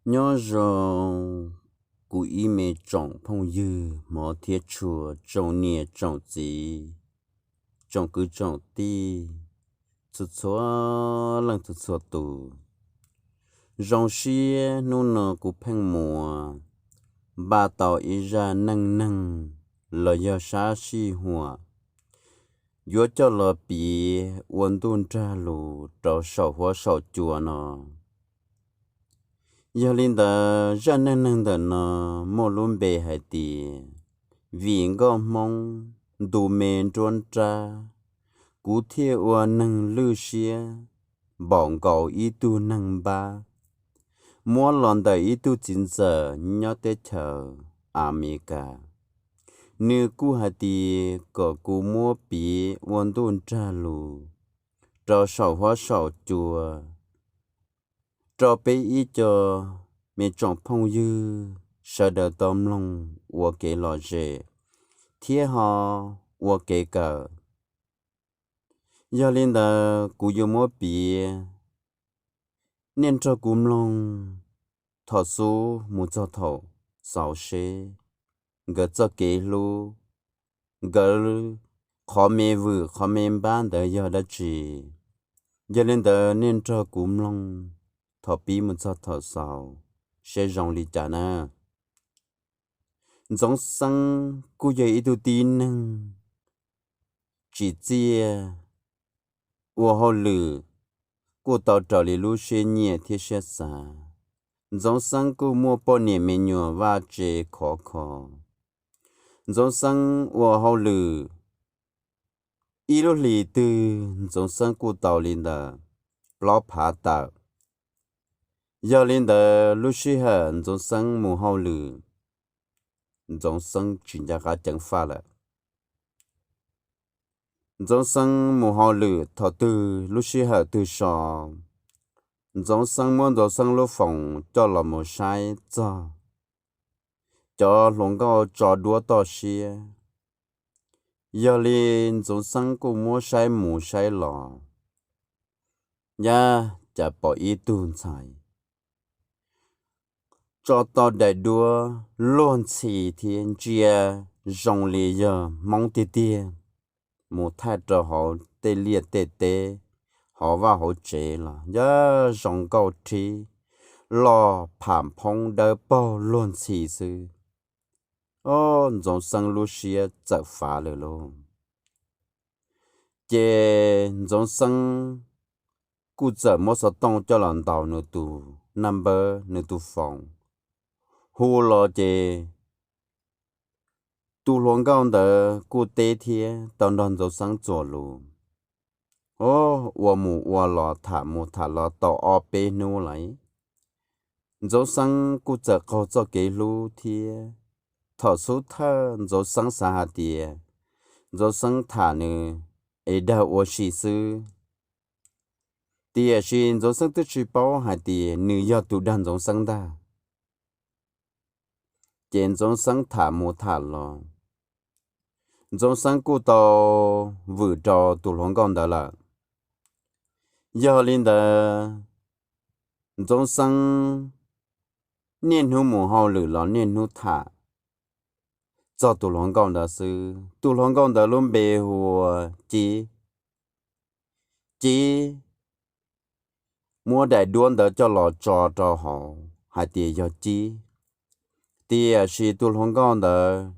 Nyob zoo kuv ib me tsoom phooj ywg hmov thiab tshua, tsoom niam tsoom txiv, tsoom kwv tsoom tij, txhua txhua leej txhua txhua tus. Zoo siab hnub no kuv pheej muas npaj tau ib zaj neej neeg los yog sab sij huam yuav coj los piav ua ntuj nrag lus rau saum huab saum cua no. Yog li ntawd zaj neej neeg ntawm no muaj lub npe hais tias vim nkauj Hmoob ntu me nruab nrab, kuv thiaj ua neeg lwj siab npaum nkaus ib tug neeg npab, muab los ntawm ib tug txiv ntxawm nyob teb chaws Amelikas. Nws kuj hais tias kom kuv muab piav ua ntuj nrag lus rau saum huab saum cua rau peb ib co me tsoom phooj ywg sawv daws tau mloog ua kev lom zem thiab ho ua kev kawm. Yog li ntawd kuv yuav muab piav, nej nrog kuv mloog thaum xub mus txog thaum xaus seb nkawd txoj kev hlub, nkawd qhov me vwm qhov me npab ntawd yog dab tsi. Yog li ntawd nej nrog kuv mloog thaum pib mus txog thaum xaus seb zoo li cas na. Ntxoov Xeeb kuj yog ib tug tib neeg tsim txiaj, ua hauj lwm kuj tau raws li lub siab nyiam thiab siab xav. Ntxoov Xeeb kuj muaj poj niam me nyuam vaj tse khov kho. Ntxoov Xeeb ua hauj lwm ib lub hlis twg Ntxoov Xeeb kuj tau li ntawm plaub phav tawm. Yog li ntawd lub sij hawm Ntxoov Xeeb mus hauj lwm, Ntxoov Xeeb tsis nco qab ceev faj lawm. Ntxoov Xeeb mus hauj lwm thaum twg lub sij hawm twg so, Ntxoov Xeeb muab Ntxoov Xeeb lub foos coj los mus saib txog cov hluas nkauj tso duab toj siab. Yog li Ntxoov Xeeb kuj muab saib mus saib los, yaj cas pom ib tug ntxhais tso tau daim duab luag ntxhi thiab ntsia zoo li yog Hmoob tiag tiag, mus thaij rau hauv tej liaj tej teb, hauv vaj hauv tsev los yaj zoo nkauj rhib, loj pham phoob dawb paug luag ntxhi xwb. Ob, Ntxoov Xeeb lub siab txawm fav lawm lauj. Ces Ntxoov Xeeb kuj txawm muab xov tooj coj los ntaus nws tus naj npawb, nws tus foos, hu los ces tus hluas nkauj ntawd kuj teb thiab tau nrog Ntxoov Xeeb txuas lus. Ob, ua mus ua los tham mus tham los tau ob peb hnub lawm, Ntxoov Xeeb kuj txawm qaug txoj kev hlub thiab. Thaum xub thawj Ntxoov Xeeb xav hais tias Ntxoov Xeeb tham nws es dag ua si xwb, tiam sis Ntxoov Xeeb twb tsis paub hais tias nws yog tus dag Ntxoov Xeeb ntag. Ces Ntxoov Xeeb tham mus tham los, Ntxoov Xeeb kuj tau vwm rau tus hluas nkauj ntawd lawm. Yog li ntawd, Ntxoov Xeeb niaj hnub mus hauj lwm los niaj hnub tham txog tus hluas nkauj ntawd xwb. Tus hluas nkauj ntawd lub npe hu ua Cib. Cib muab daim duab ntawd coj los tso rau hauv hais tias yog Cib, tiam sis tus hluas nkauj ntawd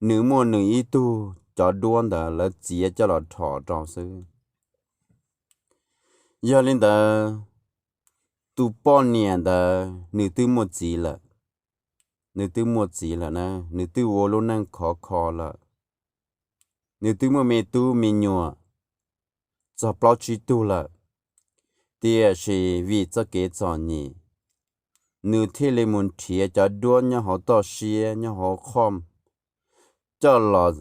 nws muaj nws ib tug cov duab ntawd lawv txiav coj los rho rau xwb. Yog li ntawd, tus poj niam ntawd nws twb muaj txiv lawm. Nws twb muaj txiv lawm na, nws twb ua lub neej khov kho lawm. Nws twb muaj me tub me nyuam txog plaub tsib tug lawm, tiam sis vim txoj kev txom nyem, nws thiaj li mus nrhiav cov duab nyob hauv toj siab nyob hauv qhov coj los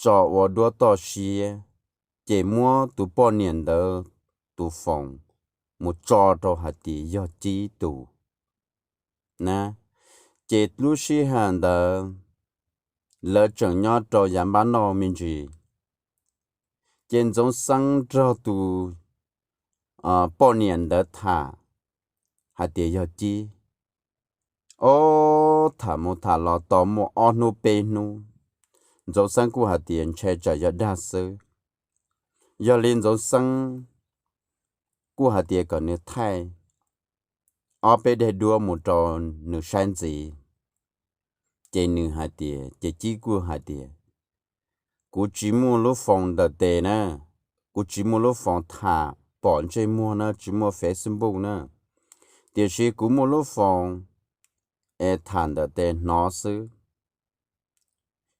tso ua duab toj siab, ces muab tus poj niam ntawd tus foos mus tso rau hais tias yog Cib tus na. Ces lub sij hawm ntawd lawv tseem nyob rau yav npab noj me ntsis, ces Ntxoov Xeeb nrog tus poj niam ntawd tham hais tias yog Cib. Ob, tham mus tham los tau muaj ob hnub peb hnub, Ntxoov Xeeb kuj hais tias ntshe tsam yog dag xwb. Yog li Ntxoov Xeeb kuj hais tias kom nws thaij ob peb daim duab mus rau nws saib ntxiv. Ces nws hais tias, ces Cib kuj hais tias, kuv tsis muaj lub foos ntawm tes na, kuv tsis muaj lub foos tham pom ntsej muag na, tsis muaj Facebook na, tiam sis kuv muaj lub foos es tham ntawm tes hnov xwb.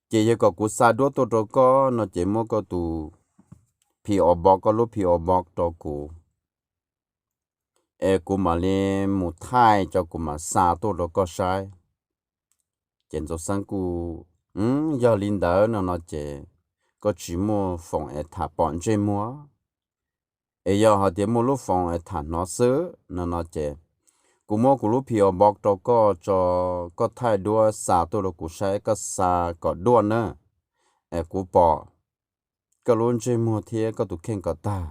Ces yog kom kuv xa duab tuaj rau koj no ces muab koj tus P O Box, koj lub P O Box rau kuv, es kuv mam li mus thaij cov kuv mam xa tuaj rau koj saib. Ces Ntxoov Xeeb kuj, yog li ntawd no no ces koj tsis muaj foos es tham pom ntsej muag, es yog hais tias muaj lub foos es tham hnov xwb no no ces kuv muab kuv lub P O Box rau koj, tso koj thaij duab xa tuaj rau kuv saib, koj xa kom duaj na, es kuv pom koj lub ntsej muag thiab koj tus kheej kom tag.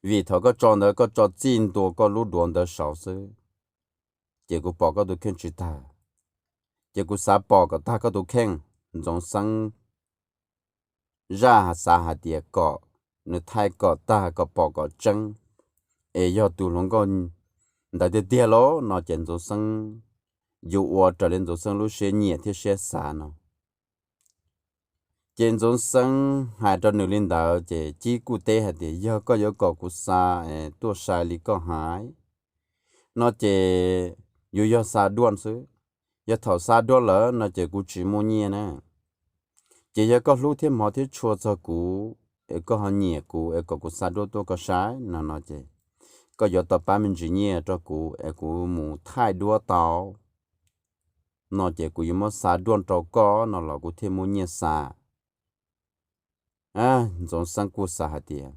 Vim thaum koj tso ntawd koj tso txij ntua koj lub duav ntawd saud xwb, ces kuv pom koj tus kheej tsis tag, ces kuv xav pom kom tag koj tus kheej. Ntxoov Xeeb zaj xav hais tias kom nws thaij kom tag kom pom kom tseeb, es yog tus hluas nkauj ntawd tiag tiag lauj no ces Ntxoov Xeeb yuav ua raws li Ntxoov Xeeb lub siab nyiam thiab siab xav no. Ces Ntxoov Xeeb hais rau nws li ntawd ces Cib kuj teb hais tias yog koj yuav kom kuv xa tuaj sai li koj hais no ces yuav yog xa duab xwb. Yog thaum xa duab lawm no ces kuv tsis muaj nyiaj na. Ces yog koj hlub thiab hmov thiab tshua txog kuv es koj ho nyiam kuv es kom kuv xa duab tuaj koj saib no no ces koj yuav tau pab me ntsis nyiaj rau kuv es kuv mus thaij duab tau no ces kuv yuav muab xa duab rau koj no los kuv thiaj muaj nyiaj xa. Ntxoov Xeeb kuj xav hais tias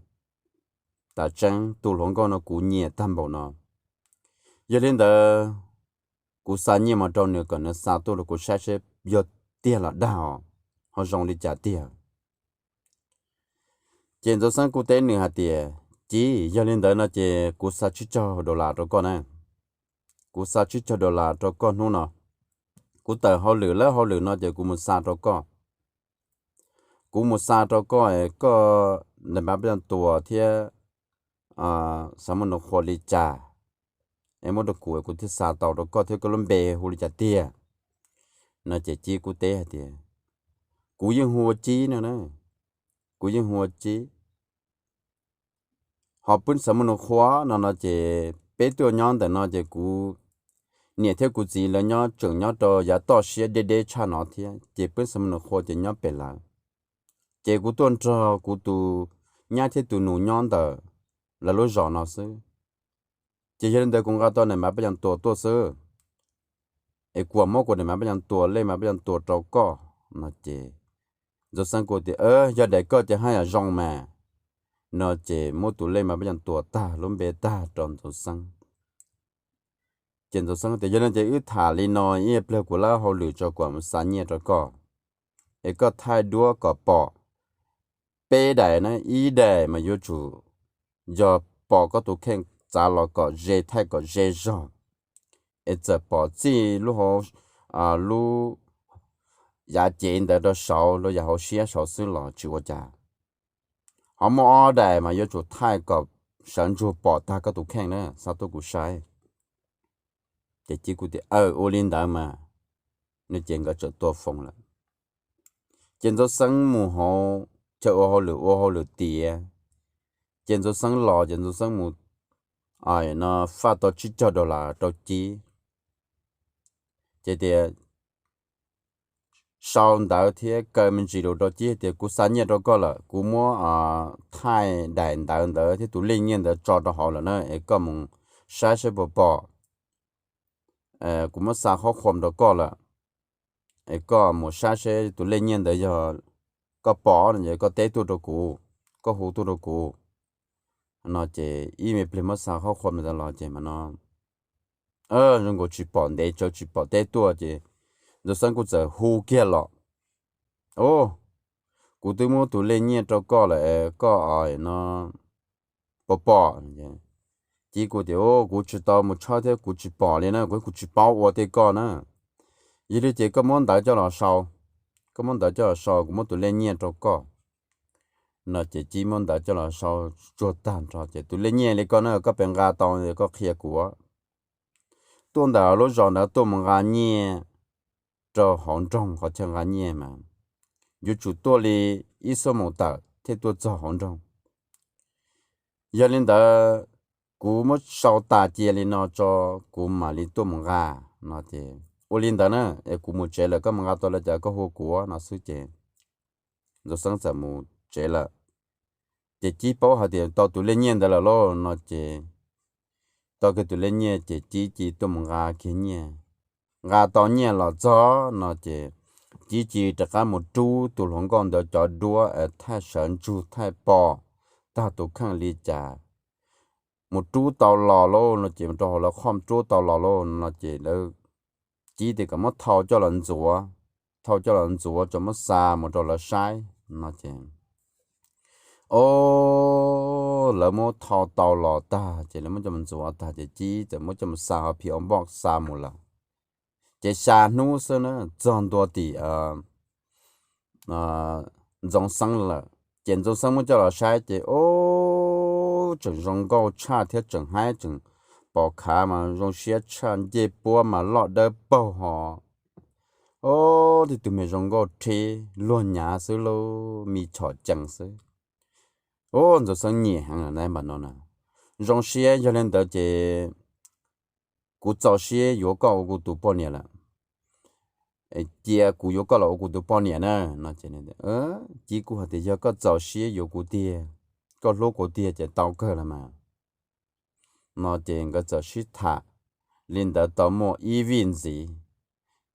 tam tseeb tus hluas nkauj no kuv nyiam tag npaum no, yog li ntawd kuv xa nyiaj mus rau nws kom nws xa tuaj rau kuv saib seb yog tiag los dag os, ho zoo li cas tiag. Ces Ntxoov Xeeb kuj teb nws hais tias Cib, yog li ntawd no ces kuv xa tsib caug dollar rau koj na. Kuv xa tsib caug dollar rau koj hnub no. Kuv tawm hauj lwm lawm, hauj lwm no ces kuv mus xa rau koj. Kuv mus xa rau koj es koj naj npab paj yaj tuas thiab xav muaj nus qhua li cas es muab rau kuv es kuv thiaj xa tau rau koj thiab koj lub npe hu li cas tiag no ces Cib kuj teb hais tias kuv yeej hu ua Cib no na, kuv yeej hu ua Cib. Ho peb xav muaj nus qhua no no ces peb tuaj nyob ntawm no ces kuv niam thiab kuv txiv lawv nyob tseem nyob rau yav toj siab deb deb tshaj no thiab ces peb xav muaj nus qhua ces nyob pem lawv. Ces kuv tuaj nrog kuv tus nyab thiab tus nus nyob ntawm lawv lub zos no xwb. Ces yog li ntawd kuv nqa tau naj npab paj yaj tuas tuaj xwb es kuv muab kuv naj npab paj yaj tuas, lej naj npab paj yaj tuas rau koj no ces Ntxoov Xeeb kuj tias yog daim koj ces haj yam zoo mas no ces muab tus lej naj npab paj yaj tuas tag lub npe tag rau Ntxoov Xeeb. Ces Ntxoov Xeeb tias yog li ces wb tham li no, ib pliag kuv lawb hauj lwm tso kuv mam xa nyiaj rau koj es koj thaij duab kom pom peb daim na, ib daim mas yuav tsum yog pom koj tus kheej txav los kom ze, thaij kom ze zog es txawm pom txij lub hauv, lub yav cev ntawd rau saud, lub yav hauv siab saud xwb los tsis ua cas. Ho muaj ob daim mas yuav tsum thaij kom sawv ntsug pom tag koj tus kheej na, xa tuaj kuv saib. Ces Cib kuj tias aw, ua li ntawd mas, no ces nkawd txawm tua foos lawm. Ces Ntxoov Xeeb mus hauv chaw ua hauj lwm, ua hauj lwm tiav, ces Ntxoov Xeeb los ces Ntxoov Xeeb mus no faj tau tsib caug dollar rau Cib. Ces tias sau ntawv thiab kaw me ntsis lus rau Cib tias kuv xa nyiaj rau koj lawm, kuv muab thaij daim ntawv ntawd thiab tus lej nyiaj ntawd tso rau hauv lawm na, es koj mus saib saib puas pom. Kuv muab xa qhob qhuam rau koj lawm, es koj mus saib seb tus lej nyiaj ntawd yog koj pom no ces koj teb tuaj rau kuv, koj hu tuaj rau kuv. No ces ib me pliag muab xa qhob qhuam ntawd los ces mas no zoo nkaus tsis pom ntev tsawv, tsis pom teb tuaj ces Ntxoov Xeeb kuj txawm hu kiag los, Kuv twb muab tus lej nyiaj rau koj lawm, koj no puas pom? Cib kuj tias, Kuv tsis tau mus tshawb thiab kuv tsis pom li na, kuv kuj tsis paub ua tej koj na. Yog li ces koj muab ntawv coj los sau, koj muab ntawv coj los sau, kuv muab tus lej nyiaj rau koj. No ces Cib muab ntawv coj los sau tsuag tag nrho ces, Tus lej nyiaj li koj na, koj pes nqa tau koj qhia kuv. Tuaj ntawm lub zos ntawd tuaj mus nqa nyiaj rau hauv nroog, qhov chaw nqa nyiaj mas yuav tsum tuaj li ib xuab moos tawm thiaj tuaj txog hauv nroog. Yog li ntawd, kuv muab sau tas cia li no tso, kuv mam li tuaj mus nqa. No ces, Ua li ntawd na, es kuv mus tsev lawm, koj mus nqa tau li cas koj hu kuv no xwb ces Ntxoov Xeeb txawm mus tsev lawm. Ces Cib paub hais tias tau tus lej nyiaj ntawd lawm lauj no ces, tau kiag tus lej nyiaj ces Cib cia tuaj mus nqa kiag nyiaj. Nqa tau nyiaj los txog no ces Cib cia rov qab mus rub tus hluas nkauj ntawd cov duab es thaij sawv ntsug thaij pom tag tus kheej li cas. Mus rub tau los lauj no ces, mus rau hauv lawv qhov rub tau los lauj no ces lawv, Cib tias kom muab thau coj los ntxuav, thau coj los ntxuav tso muab xa mus rau lawv saib no ces, o, lawv muab thau tau los tag ces lawv muab coj mus ntxuav tag ces Cib txawm muab coj mus xa hauv phim ua npoj xa mus lawm. Ces xya hnub xwb na txog ntua tim Ntxoov Xeeb lawm ces Ntxoov Xeeb muab coj los saib ces, o, tseem zoo nkauj tshaj thiab tseem haib tseem pom khav mas zoo siab tshaj, ncej puab mas loj dawb paug ho, o, tib tug me zoo nkauj rhib luag nyav xwb lauj, me chom cees xwb. O, Ntxoov Xeeb nyiam heev lawm na npam no na. Zoo siab, yog li ntawd ces kuv txaus siab yuav koj ua kuv tus poj niam lawm. Cia kuv yuav koj los ua kuv tus poj niam na no. Cib kuj hais tias yog koj txaus siab yuav kuv tiag, koj hlub kuv tiag ces tau kawg los mas. No ces nkawd txawm sib tham li ntawd tau muaj ib vij ntxiv.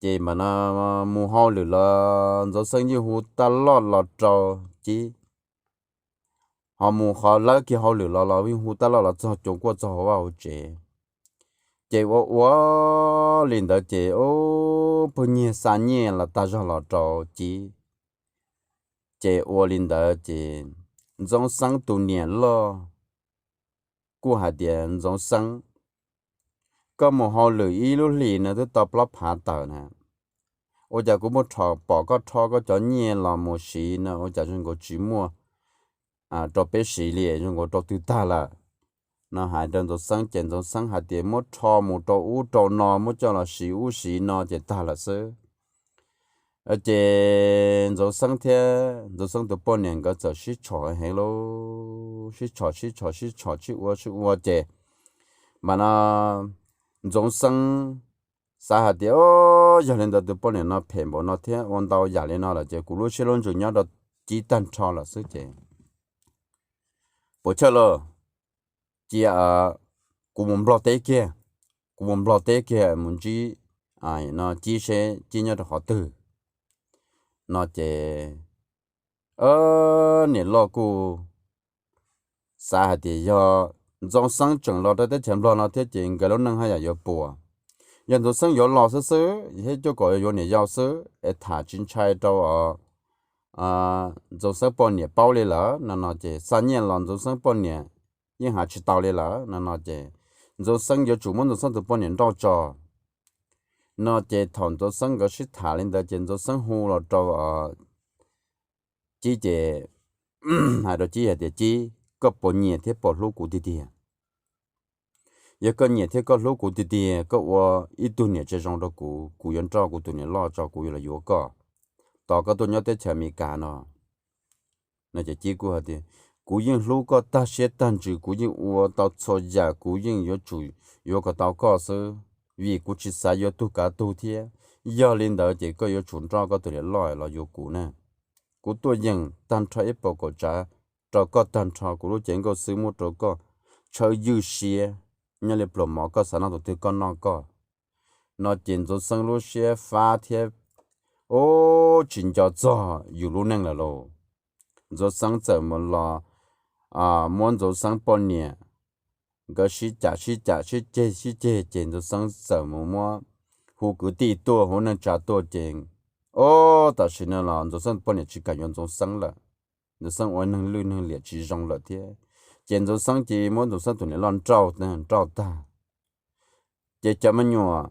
Ces mam no mus hauj lwm los Ntxoov Xeeb yeej hu tab loj los rau Cib. Ho mus qhov lawv kiag hauj lwm los los yeej hu tab loj los txog cuag kuaj txog hauv vaj hauv tsev. Ces ua ua li ntawd ces, o, pawg nyiag xa nyiaj los tag zog los rau Cib. Ces ua li ntawd ces Ntxoov Xeeb tus niam loj kuj hais tias, Ntxoov Xeeb, koj mus hauj lwm ib lub hlis no twb tau plaub phav tawm na, ua cas kuv muaj pom koj rho koj cov nyiaj los mus siv no ua cas zoo nkaus tsis muaj rau peb siv li, zoo nkaus rau twg tag lawm? No hais rau Ntxoov Xeeb ces Ntxoov Xeeb hais tias muab rho mus rau ub rau no, muab coj los siv ub siv no ces tag lawm xwb. Ces Ntxoov Xeeb thiab Ntxoov Xeeb tus poj niam nkawd txawm sib tshom heev lauj, sib tshom sib tshom sib tshom sib ua sib ua ces mas no Ntxoov Xeeb xav hais tias, o, yog li ntawd tus poj niam no phem npaum no thiab ua ntau yam li no lawm ces kuv lub siab lub ntsws nyob rau Cib tag nrho lawm xwb ces puas chawj lauj, cia kuv mus Nplog teb kiag, kuv mus Nplog teb kiag mus ntsib no Cib seb Cib nyob rau qhov twg. No ces niam loj kuj xav hais tias yog Ntxoov Xeeb tseem los rau teb chaws Nplog no thiab ces nkawd lub neej haj yam yuav puas. Yog Ntxoov Xeeb yuav los xwb xwb thiab cuaj kom yuav niam yau xwb es tham tsis ntshai rau Ntxoov Xeeb poj niam paub li lawm no no ces xa nyiaj los Ntxoov Xeeb poj niam yeej hais tsis tau li lawm no no ces Ntxoov Xeeb yuav tsum muab Ntxoov Xeeb tus poj niam nrauj tso. No ces thaum Ntxoov Xeeb nkawd sib tham li ntawd ces Ntxoov Xeeb hu los rau Cib ces hais rau Cib hais tias, Cib, koj puas nyiam thiab puas hlub kuv tiag tiag? Yog koj nyiam thiab koj hlub kuv tiag tiag, koj ua ib tug niam tsev zoo rau kuv, kuv yuav nrauj kuv tus niam loj tso kuv yuav los yuav koj, tos koj tuaj nyob teb chaws Amelikas no. No ces Cib kuj hais tias, kuv yeej hlub koj tag siab tag ntsws, kuv yeej ua tau txhua yam, kuv yeej yuav tsum yuav kom tau koj xwb, vim kuv tsis xav yuav tug kav tug thiab. Yog li ntawd ces koj yuav tsum nrauj koj tus niam loj los yuav kuv na. Kuv tuaj yeem tag nrho ib puas kaum tsav rau koj tag nrho, kuv lub cev nkauj xwb muab rau koj tshawb ywj siab, nyob li pluas mov koj xav noj tus twg koj noj koj. No ces Ntxoov Xeeb lub siab fab thiab, ub, tsis nco txog yus lub neej lawm lauj. Ntxoov Xeeb txawm mus los muab Ntxoov Xeeb poj niam, nkawd sib cam sib cam sib ceg sib ceg ces Ntxoov Xeeb txawm mus muab hu kwv tij tuaj, hu neej tsa tuaj ces, ub, tam sim no los Ntxoov Xeeb poj niam tsis kam yuav Ntxoov Xeeb lawm. Ntxoov Xeeb ua neeg lwj neeg liam tsis zoo lawm thiab. Ces Ntxoov Xeeb ces muab Ntxoov Xeeb tus niam loj nrauj, nrauj tag, ces cov me nyuam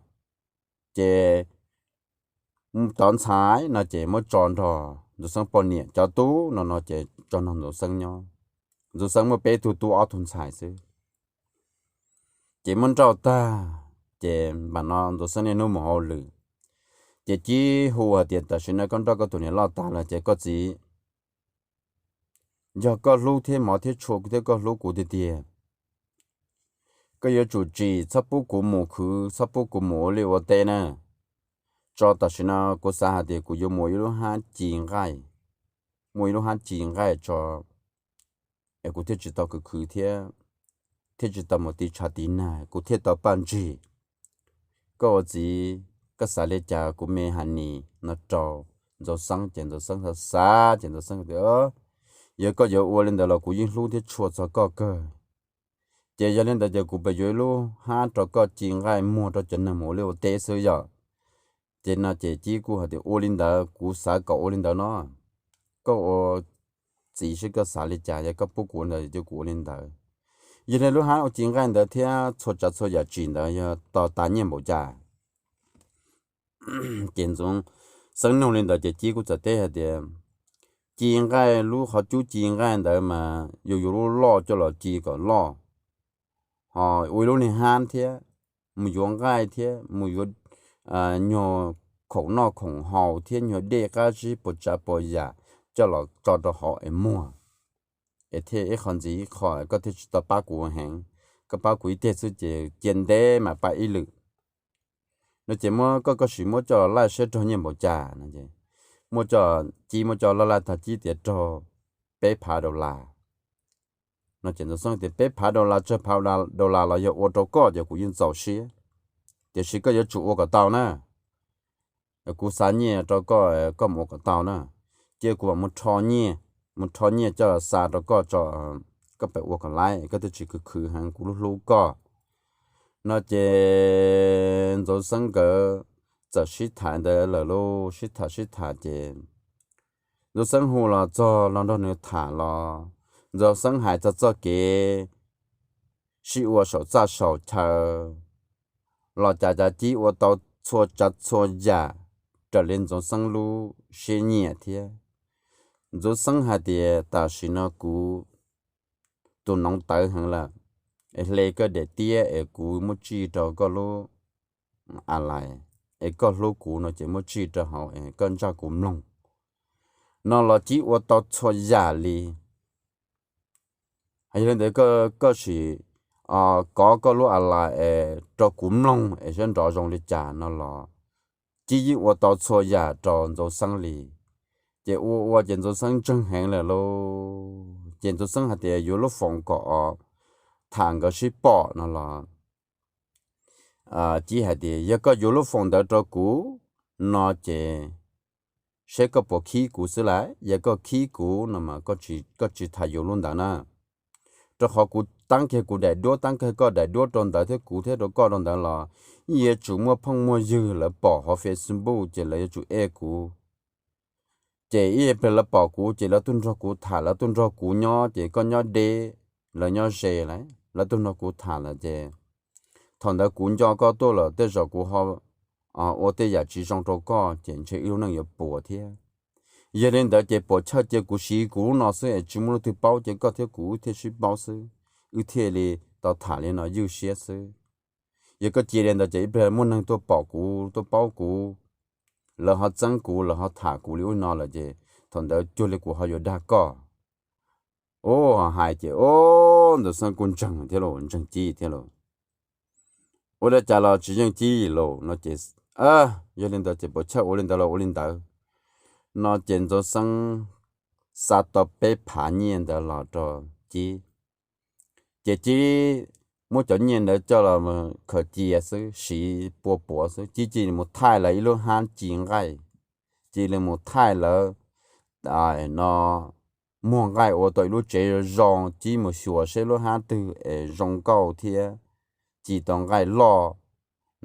ces tov ntxhais no ces muab tso nrog Ntxoov Xeeb poj niam, cov tub no no ces tso nrog Ntxoov Xeeb nyob. Ntxoov Xeeb muaj peb tug tub ob tug ntxhais xwb. Ces muab nrauj tag, ces npam no Ntxoov Xeeb niaj hnub mus hauj lwm. Ces Cib hu hais tias, tam sim no koj nrauj koj tus niam loj tag lawm ces koj txiv, yog koj hlub thiab hmov thiab tshua thiab koj hlub kuv tiag tiag, koj yuav tsum tsim txhob pub kuv mus khwv, txhob pub kuv mus ua liaj ua teb na. Tso tam sim no kuv xav hais tias kuv yuav mus ib lub hab ci nqaij, muaj ib lub hab ci nqaij tso, es kuv thiaj tsis tau khwv khwv thiab, thiaj tsis tau mus tiv tshav tiv nag, kuv thiaj tau paj ntsig. Koj ua txiv, koj xav li cas? Kuv me hais nim no rau Ntxoov Xeeb, ces Ntxoov Xeeb xav xav ces Ntxoov Xeeb tias, yog koj yuav ua li ntawd los kuv yeej hlub thiab tshua txog koj kawg. Ces yog li ntawd ces kuv pab yuav ib lub hab rau koj ci nqaij muag rau cov neeg mus ua liaj ua teb xwb yom. Ces no ces Cib kuj hais tias, ua li ntawd, kuv xav kom ua li ntawd no. Koj ua txiv seb koj xav li cas, yog koj pub kuv ua ntawd ces kuv ua li ntawd. Yog li lub hab ua ci nqaij ntawd thiab txhua tsav txhua yam tsim ntawd yog tos tas nyiaj npaum cas? Ces Ntxoov Xeeb nug li ntawd ces Cib kuj txawm teb hais tias, ci nqaij, lub qhov cub ci nqaij ntawd mas yus yuav lub loj coj los ci kom loj, ho ua ib lub niag hab thiab, mus yuav nqaij thiab mus yuav nyuag khoom noj khoom haus thiab nyuag dej qab zib puas tsav puas yam coj los tso rau hauv es muag, es thiaj ib qho ntxiv ib qho, koj thiaj tsis tau pab kuv heev. Koj pab kuv ib teg xwb ces cia ntev mam pab ib lwm. No ces muab koj, koj sim muab coj los laij saib raug nyiaj npaum cas no. Muab coj, Cib muab coj laij laij tag Cib tias raug peb phav dollar. No ces Ntxoov Xeeb tias, peb phav dollar, tsawg phav dollar los yog ua rau koj ces kuv yeej txaus siab, tiam sis koj yuav tsum ua kom tau na. Kuv xa nyiaj rau koj, koj mus ua kom tau na. Cia kuv mam mus rho nyiaj, mus rho nyiaj coj los xa rau koj tso, koj pab ua kom laib, koj thiaj tsis khwv khwv heev, kuv hlub hlub koj. No ces Ntxoov Xeeb nkawd txawm sib tham ntawd lawm lauj, sib tham sib tham ces Ntxoov Xeeb hu los txog los nrog nws tham los, Ntxoov Xeeb hais txog txoj kev sib ua saum txaj saum chaw los cas cas Cib ua tau txhua tsav txhua yam raws li Ntxoov Xeeb lub siab nyiam thiab. Ntxoov Xeeb hais tias, tam sim no kuv tus noov tawv heev lawm, es hle koj daim tiab es kuv muab tsij rau koj lub a lais, es koj hlub kuv no ces muab tsij rau hauv es koj ntsaj kuv mloog. No los Cib ua tau txhua yam li. Yog li ntawd koj sim kov koj lub a lais es rau kuv mloog es saib nrov zoo li cas no los Cib yeej ua tau txhua yam rau Ntxoov Xeeb li. Ces ua ua ces Ntxoov Xeeb ntseeg heev lawm lauj. Ces Ntxoov Xeeb hais tias yuav lub foos kom tham nkawd sib pom no los Cib hais tias, yog koj yuav lub foos ntawd rau kuv no ces saib koj puas khib kuv xwb lauj. Yog koj khib kuv no mas koj tsis tham yuav lub ntawd na. Rau qhov kuv tab kiag kuv daim duab, tab kiag koj daim duab rau ntawd thiab kuv thiab rau koj rau ntawd los yeej yuav tsum muaj phooj muaj ywg lawv pom hauv Facebook ces lawv yuav tsum ej kuv. Ces ib yam pliag lawv pom kuv ces lawv tuaj nrog kuv tham, lawv tuaj nrog kuv nyob ces koj nyob deb, lawv nyob ze lawm, lawv tuaj nrog kuv tham lawm ces thaum ntawd kuv nco koj tuaj lawm tej zaum kuv ho ua tej yam tsis zoo rau koj ces ntshe wb lub neej yuav puas thiab. Yog li ntawd ces puas chawj cia kuv siv kuv lub no xwb es tsis muaj leej twg paub ces koj thiab kuv wb thiaj sib paub xwb, wb thiaj li tau tham li no ywj siab xwb. Yog koj cia li ntawd ces ib pliag muaj neeg tuaj pom kuv tuaj paub kuv, lawv ho txeeb kuv, lawv ho tham kuv li ub no lawm ces thaum ntawd cuag li kuv ho yuav dag koj. Ub, hais ces ub, Ntxoov Xeeb kuj ntseeg thiab los ntseeg Cib thiab los, ua li cas los tsis yeej Cib los no ces, yog li ntawd ces puas chawj ua li ntawd los ua li ntawd. No ces Ntxoov Xeeb xa tau peb phav nyiaj ntawd los rau Cib. Ces Cib muab cov nyiaj ntawd coj los khaws cia xwb, siv pua puav xwb, Cib cia li mus thaij lawv ib lub hab ci nqaij, cia li mus thaij lawv no muag nqaij ua tau ib lub tsev zoo zoo, Cib mus xyuas seb lub hab twg es zoo nkauj thiab ci tau nqaij loj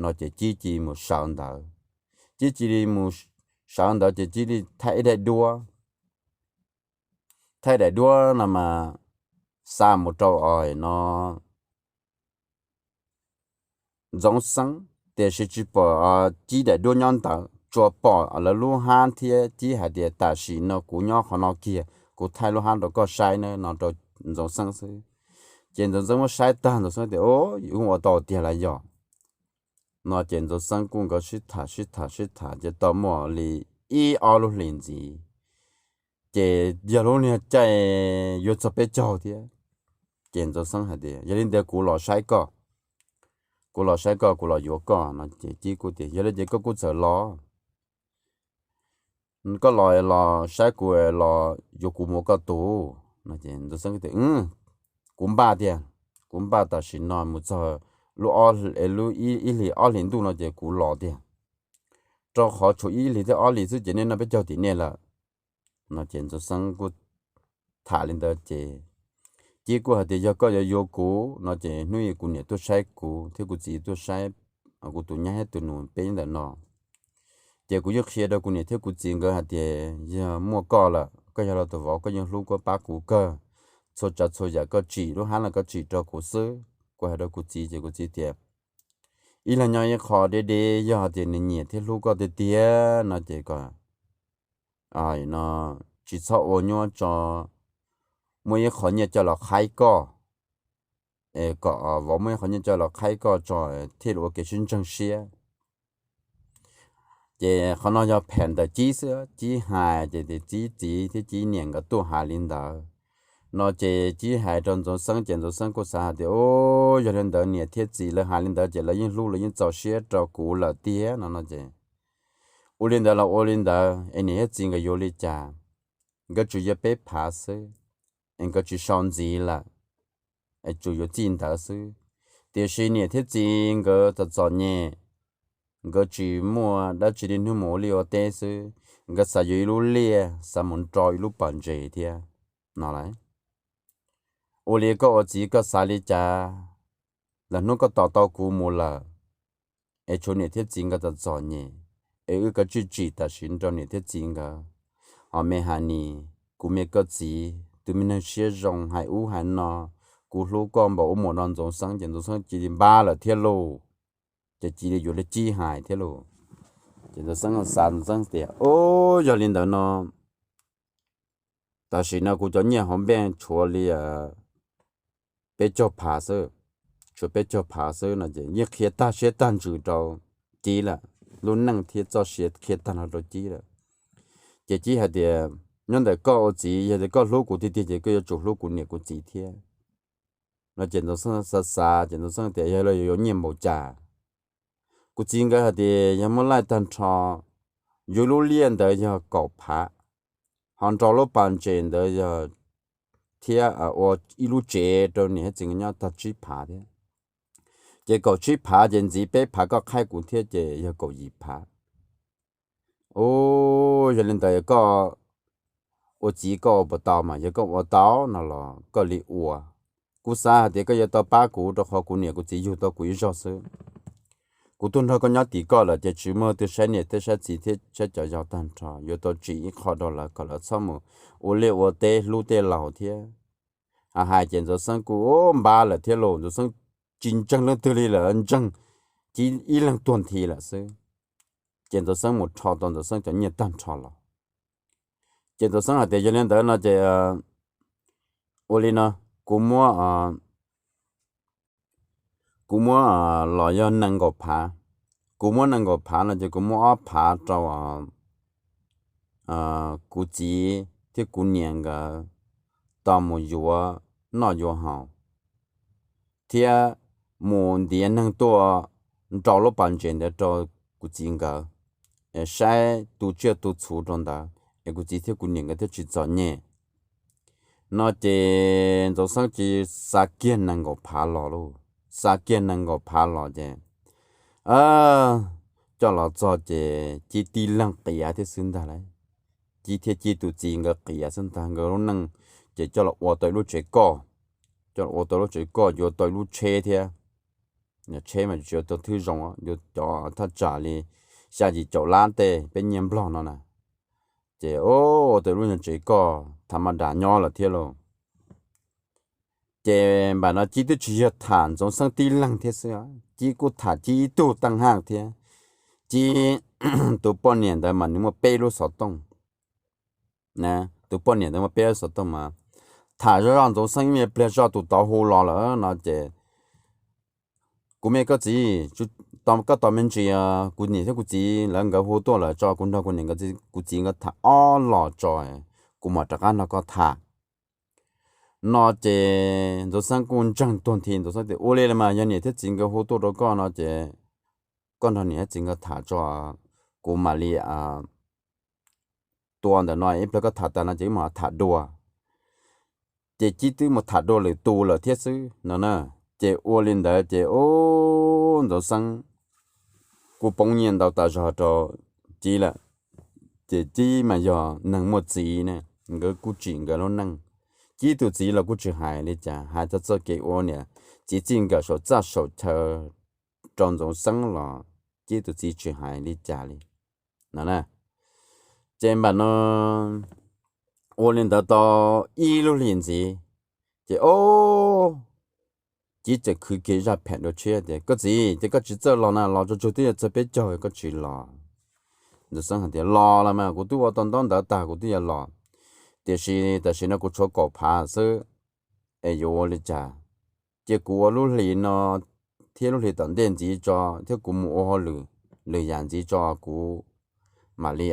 no ces Cib cia li mus sawv ntawd. Cib cia li mus sawv ntawd ces Cib li thaij ib daim duab. Thaij daim duab no mas xa mus rau no Ntxoov Xeeb, tiam sis tsis pom Cib daim duab nyob ntawd, tsuas pom lawv lub hab thiab Cib hais tias tam sim no kuv nyob qhov no kiag, kuv thaij lub hab rau koj saib na no rau Ntxoov Xeeb xwb. Ces Ntxoov Xeeb muab saib tag Ntxoov Xeeb tias, Ua tau tiag lawm yog? No ces Ntxoov Xeeb kuj nkawd sib tham sib tham sib tham ces tau muaj li ib ob lub hlis ntxiv, ces yog lub niag caij yuav txog peb caug thiab. Ces Ntxoov Xeeb hais tias, Yog li ntawd kuv los saib koj, kuv los saib koj, kuv los yuav koj no ces Cib kuj tias, Yog li ces koj kuj txawm los, koj los los saib kuv los yuav kuv mus ua koj tug no. Ntxoov Xeeb tias, Kuv npaj tiag, kuv npaj tam sim no mus txog lub, lub ib hlis ob hlis ntuj no ces kuv los tiag, rau qhov tshuav ib hlis thiab ob hlis xwb ces nej noj peb caug tim nej lawm no. Ces Ntxoov Xeeb kuj tham li ntawd ces Cib kuj hais tias, Yog koj yuav yuav kuv no ces hnub ib kuv niam tuaj saib kuv thiab kuv txiv tuaj saib kuv tus nyab thiab tus nus peb ntawm no, ces kuv yeej qhia rau kuv niam thiab kuv txiv nkawd hais tias yog muaj koj lawm, koj yog lawv tus vauv, koj yeej hlub koj pab kuv kawg, txhua tsav txhua yam koj tsim lub hab los koj tsim rau kuv xwb. Kuv hais rau kuv txiv ces kuv txiv tias, Ib leeg nyob ib qho deb deb, yog hais tias nws nyiam thiab hlub koj tiag tiag no ces kom no tsis txhob ua nyuaj tso, muaj ib qho nyiaj coj los qhaib koj, kom vauv muaj ib qho nyiaj coj los qhaib koj tso thiaj li ua kev sib ntseeg siab. Ces qhov no yog phem ntawm Cib xwb, Cib hais ces Cib txiv thiab Cib niam nkawd tuaj hais li ntawd no ces Cib hais rau Ntxoov Xeeb ces Ntxoov Xeeb kuj xav hais tias, Yog li ntawd niam thiab txiv lawv hais li ntawd ces lawv yeej hlub lawv yeej txaus siab rau kuv lawm tiag no no ces, Ua li ntawd los ua li ntawd es niam thiab txiv nkawd yuav li cas? Nkawd tsuas yuav peb phav xwb, es nkawd tsis sau ntxiv lawm, es tsuas yuav txij ntawd xwb. Tiam sis niam thiab txiv nkawd txom txom nyem, nkawd tsis muaj dab tsi li hnub mus ua liaj ua teb xwb, nkawd xav yuav ib lub liaj, xav mus nrau ib lub pas ntses thiab no lawm. Ua li koj ua txiv koj xav li cas? Lwm hnub koj tos tau kuv mus lawm, es tshuav niam thiab txiv nkawd txom txom nyem, es wb kav tsij tsim tam sim rau niam thiab txiv nkawd. Hos me Has Nis, kuv me koj txiv tus me neeg siab zoo hais ub hais no, kuv hlub koj npaum ub npaum no. Ntxoov Xeeb ces Ntxoov Xeeb cia li npab lawm thiab lauj, ces cia li yuav li Cib hais thiab lauj. Ces Ntxoov Xeeb xav, Ntxoov Xeeb tias, O, yog li ntawd no tam sim no kuv cov nyiaj hauv npej tshuav li peb caug phav xwb, tshuav peb caug phav xwb no ces yeej qhia tag siab tag ntsws rau Cib lawm, lub neej thiab txoj sia qhia tag nrho rau Cib lawm. Ces Cib hais tias, Nyob ntawm koj ua txiv, yog tias koj hlub kuv tiag tiag ces koj yuav tsum hlub kuv niam kuv txiv thiab no ces Ntxoov Xeeb xav xav ces Ntxoov Xeeb tias, Yog li yuav nyiaj npaum cas? Kuv txiv nkawd hais tias yog muab laij tag nrho, yuav lub liaj ntawd yog kaum phav, ho nrau lub pas ntses ntawd yog thiab ua ib lub tsev rau niam thiab txiv nkawd nyob tag tsib phav thiab. Ces kaum tsib phav ces ntxiv peb phav koj qhaib kuv thiab ces yog kaum yim phav. U, yog li ntawd koj ua txiv koj ua puas tau mas? Yog koj ua tau no los koj li ua. Kuv xav hais tias koj yuav tau pab kuv rau qhov kuv niam kuv txiv yug tau kuv ib zaug xwb. Kuv tuaj nrog koj nyob tim koj lawm ces tsis muaj leej twg saib niam thiab saib txiv thiab saib cov yau tag nrho, yuav tau tsim ib qho rau lawv kom lawv txhob mus ua liaj ua teb hlub tej laus thiab. Hais hais ces Ntxoov Xeeb kuj npab lawm thiab lauj. Ntxoov Xeeb tsis ntseeg leej twg li lawm, ntseeg Cib ib leeg tuag nthi lawm xwb. Ces Ntxoov Xeeb mus rho tau Ntxoov Xeeb cov nyiaj tag nrho los. Ces Ntxoov Xeeb hais tias, Yog li ntawd no ces ua li no, kuv muab, kuv muab los yog nees nkaum phav. Kuv muab nees nkaum phav no ces kuv muab ob phav rau kuv txiv thiab kuv niam nkawd tau mus yuav noj yuav haus, thiab mus ntiav neeg tuaj nrau lub pas ntses ntawd rau kuv txiv nkawd, saib tu tsiaj tu txhuv rau ntawd es kuv txiv thiab kuv niam nkawd thiaj tsis txom nyem. No ces Ntxoov Xeeb cia li xa kiag nees nkaum phav los lauj. Xa kiag nees nkaum phav los ces coj los txog ces Cib tib leeg qias thiab xwb ntag lauj. Cib thiab Cib tus txiv nkawd qias xwb ntag, nkawd lub neej ces coj los ua tau ib lub tsev koj, coj los ua tau lub tsev koj, yuav tau ib lub tsheb thiab. Tsheb mas tsis yuav tau thwb zoo, yuav cov thaj tsam li xya yim caum lab tej peb nyiaj Nplog no na. Ces ua tau ib lub nyuag tsev koj tham ma das nyob lawm thiab lauj. Ces npam no Cib twb tsis yog tham Ntxoov Xeeb tib leeg thiab xwb, Cib kuj tham Cib ib tug tag haj thiab. Cib tus poj niam ntawd mas nws muaj peb lub xov tooj. Tus poj niam ntawd muaj peb lub xov tooj mas tham zoj zoj Ntxoov Xeeb ib me pliag zoj tus tod hu los lawm no ces, kuv me koj txiv, koj tos me ntsis, kuv niam thiab kuv txiv lawv nkawd hu tuaj lawm tso, kuv nrog kuv niam kuv txiv nkawd tham ob los tso, kuv mam rov qab nrog koj tham no ces Ntxoov Xeeb kuj ntseeg tuag nthi. Ntxoov Xeeb tias, ua li los mas yog niam thiab txiv nkawd hu tuaj rau koj no ces koj nrog niam thiab txiv nkawd tham tso, kuv mam li tua ntawm no ib pliag koj tham tas no ces wb mam tham dua. Ces Cib twb mus tham dua lwm tus lawm thiab xwb no na. Ces ua li ntawd ces ub, Ntxoov Xeeb kuj poob nyiaj ntau tas zog rau Cib lawm. Ces Cib mas yog neeg muaj txiv ne, nkawd kuj tsim nkawd lub neej. Cib tus txiv los kuj tsis hais li cas, hais txog txoj kev ua niam txiv txij nkawm saum txaj saum chaw rau Ntxoov Xeeb los Cib tus txiv tsis hais li cas li no. Ces npam no ua li ntawd tau ib lub hlis ntxiv, ces ub, Cib txawm khwv kiag zaj phem dua tshiab tias, koj txiv, ces koj tsis txawj los na, los tso tsug twb yuav txog peb caug koj tsis los. Ntxoov Xeeb hais tias, los los mas kuv twb ua tau ntaub ntawv tag kuv twb yuav los, tiam sis tam sim no kuv tshuav kaum phav xwb, es yuav ua li cas? Cia kuv ua lub hlis no thiab lub hlis tom ntej ntxiv tso, thiab kuv mus ua hauj lwm lwm yam ntxiv tso, kuv mam li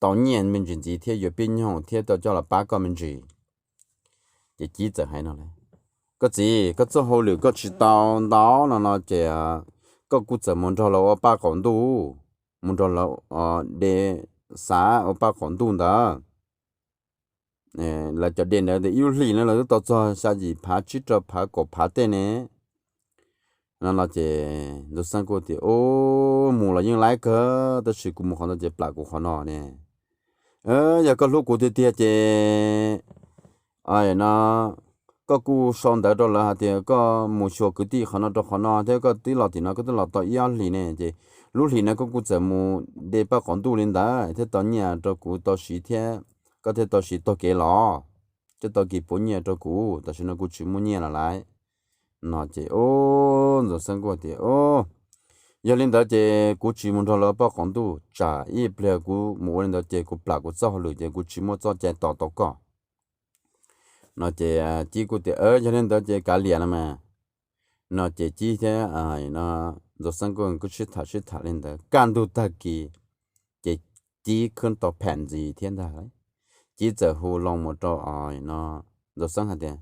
tau nyiaj me ntsis ntxiv thiab yuav pib nyoog thiab tau coj los pab koj me ntsis. Ces Cib txawm hais no, koj txiv, koj txoj hauj lwm koj tsis tau ntau no no ces koj kuj txawm mus nrog lawv ua paj qaum ntuj, mus nrog lawv de xav ua paj qaum ntuj ntawd. Lawv cov de ntawd ib lub hlis no lawv twb tau txog xya yim phav tsib rau phav kaum phav tej ne no no ces Ntxoov Xeeb kuj tias, ub, mus los yeej laib kawg, tab sis kuv mus qhov ntawd ces plam kuv qhov no ne. Yog koj hlub kuv tiag tiag ces no koj kuj sau ntawv rau lawv hais tias koj mus xyuas kwv tij qhov no rau qhov no thiab koj twb los tim no koj twb los tau ib ob hlis ne, ces lub hlis no koj kuj txawm mus de paj qaum ntuj li ntawd thiab tau nyiaj rau kuv tau siv thiab, koj thiaj tau siv taug kev los, thiaj tau kis puav nyiaj rau kuv, tam sim no kuv tsis muaj nyiaj los lawm no ces ub, Ntxoov Xeeb kuj tias, yog li ntawd ces kuv tsis mus nrog lawv paj qaum ntuj, tsam ib pliag kuv mus ua li ntawd ces kuv plam kuv txoj hauj lwm ces kuv tsis muaj txoj cai tos tau koj no ces Cib kuj tias, yog li ntawd ces kav liam no mas no ces Cib thiab Ntxoov Xeeb kuj sib tham sib tham li ntawd kaj ntug tag kis ces Cib khwb tau pham ntxiv thiab ntag. Cib txawm hu loo mus rau no Ntxoov Xeeb hais tias,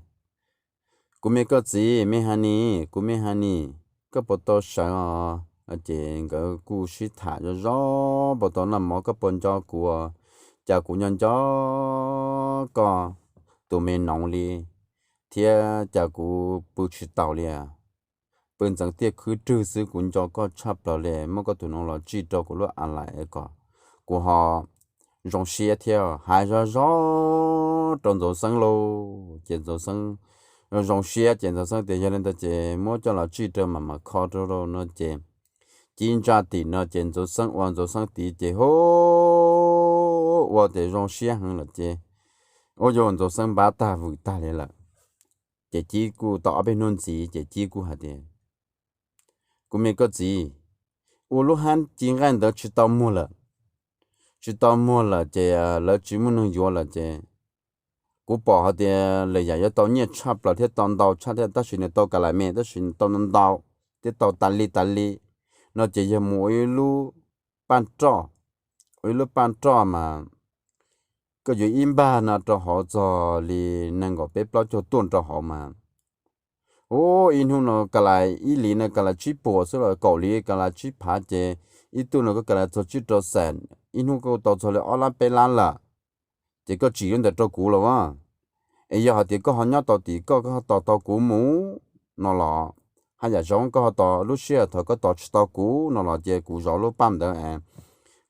kuv me koj txiv, me Hani, kuv me Hani, koj puas tau sawv os? Ces nkawd kuj sib tham zoj zoj, puas tau noj mov, koj puas nco kuv, cas kuv nco nco koj tus me noov li thiab cas kuv pw tsis taus li. Pw ntxeev tiaj khwb rwg xwb kuv nco koj tshaj plaws li, muab koj tus noov los tsij rau kuv lub a lais kom kuv ho zoo siab thiab. Hais zoj zoj rau Ntxoov Xeeb lauj, ces Ntxoov Xeeb zoo siab ces Ntxoov Xeeb tias yog li ntawd ces muab coj los tsij rau mam mam kho rau no ces Cib ntsa tim no ces Ntxoov Xeeb ua Ntxoov Xeeb tid ces hu ua tias zoo siab heev lawm ces ua yog Ntxoov Xeeb npab tag vwm tag li lawm. Ces Cib kuj tau ob peb hnub ntxiv ces Cib kuj hais tias, kuv me koj txiv, ua lub hab ci nqaij ntawd tsis tau muag lawm, tsis tau muag lawm ces lawv tsis muaj neeg yuav lawm ces kuv pom hais tias lawm yam yuav tau nyiaj tshaj plaws thiab tau ntau tshaj thiab tab sis nws tau ka lais me tab sis tau ntau thiab tau tas li tas li no ces yog mus ua ib lub paj roj, ua ib lub paj roj mas koj yuav ib npag no rau hauv txog li nees nkaum peb plaub caug tuaj rau hauv mas ub, ib hnub no ka lais ib li no ka lais tsib puas xwb los kaum li ka lais tsib phav ces ib tug no koj ka lais txog tsib rau xees, ib hnub koj tau txog li ob lab peb lab lawm. Ces koj tsim lub ntawd rau kuv los as, es yog hais tias koj ho nyob tau tim koj, koj ho tos tau kuv mus no los haj yam zoo, koj ho tos lub sij hawm thaum koj tos tsis tau kuv no los ces kuv zov lub paj ntawd es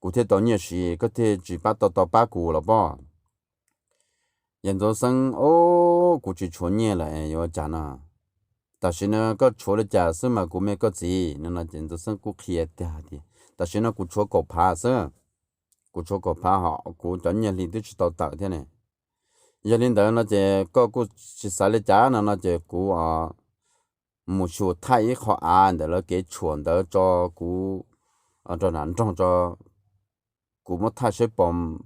kuv thiaj tau nyiaj siv, koj thiaj tsis pab tau tau pab kuv los pob. Yog Ntxoov Xeeb, ub, kuv tsis tshuav nyiaj lawm yuav ua cas no. Tam sim no koj tshuav li cas xwb mas kuv me koj txiv no no ces Ntxoov Xeeb kuj qhia tiag tias tam sim no kuv tshuav kaum phav xwb, kuv tshuav kaum phav ho kuv cov nyiaj hli twb tsis tau tawm thiab ne. Yog li ntawd no ces koj kuj tsis xav li cas no no ces kuv mus xyuas thaij ib qho av ntawm lawv kev tshuam ntawd tso, kuv rau nram nroog tso, kuv muab thaij saib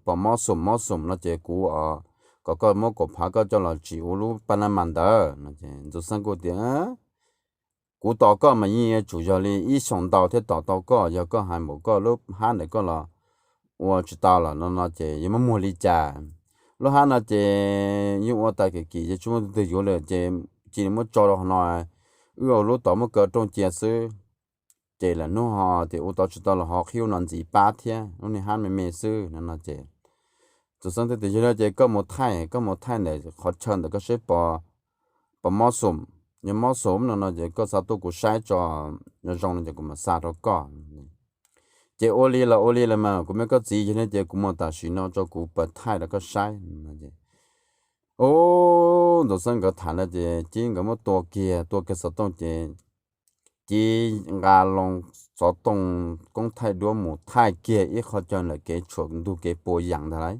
pos mob xum mob xum no ces kuv kom koj muab kaum phav koj coj los tsim ua lub paj nab mas ntawd no ces Ntxoov Xeeb kuj tias, kuv tos koj mas yeej yuav tsum yog li ib xyoos ntau thiab tos tau koj, yog koj hais npaum koj lub hab ntawm koj los ua tsis tau los no no ces yuav muab muag li cas? Lub hab no ces yeej ua tas kim kim ces tsis muaj tus twg yuav li ces cia li muab tso rau qhov no, wb ua lub tod muab kaw rooj cia xwb, ces lwm hnub ho tias ua tau tsis tau los ho qhib no ntxiv pab thiab, lub niag hab me me xwb no no ces Ntxoov Xeeb thiaj tias, yog li ces koj mus thaij, koj mus thaij ntawm qhov chaw ntawm koj saib pos mob xum, yog mob xum no no ces koj xa tuaj kuv saib tso, yog zoo no ces kuv mam xa rau koj. Ces ua li los ua li los mas kuv me koj txiv, yog li ces kuv mus tam sim no tso kuv pab thaij rau koj saib. Ub, Ntxoov Xeeb nkawd tham no ces Cib nkawd muab tua kiag, tua kiag xov tooj ces Cib nqa loo xov tooj koob thaij duab mus thaij kiag ib qho chaw ntawm kev tshuam ntug kev pua yees ntag lauj.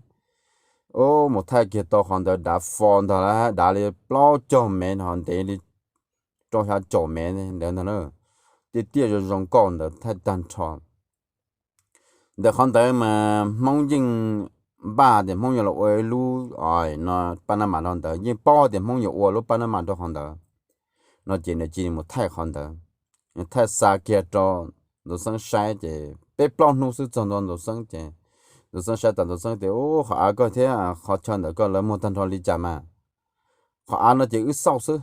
Ub, mus thaij kiag tau qhov ntawd dav fo ntag lauj, dav li plaub caug mev no ntev li rau xya caum mev ntawd ntag lauj. Tiaj tiaj zoo zoo nkauj ntawd thaij tag nrho. Ntawm qhov ntawd mas Hmoob yeej npaj tias Hmoob yuav los ua ib lub no paj nab mas rau ntawd, yeej paub tias Hmoob yuav ua lub paj nab mas rau qhov ntawd no ces nws cia li mus thaij qhov ntawd. Nws thaij xa kiag rau Ntxoov Xeeb saib ces peb plaub hnub xwb txog ntua Ntxoov Xeeb ces Ntxoov Xeeb saib tas Ntxoov Xeeb tias, ub, qhov av koj thiab qhov chaw ntawm koj lawv muag tag nrho li cas mas? Qhov av no ces wb xauj xwb,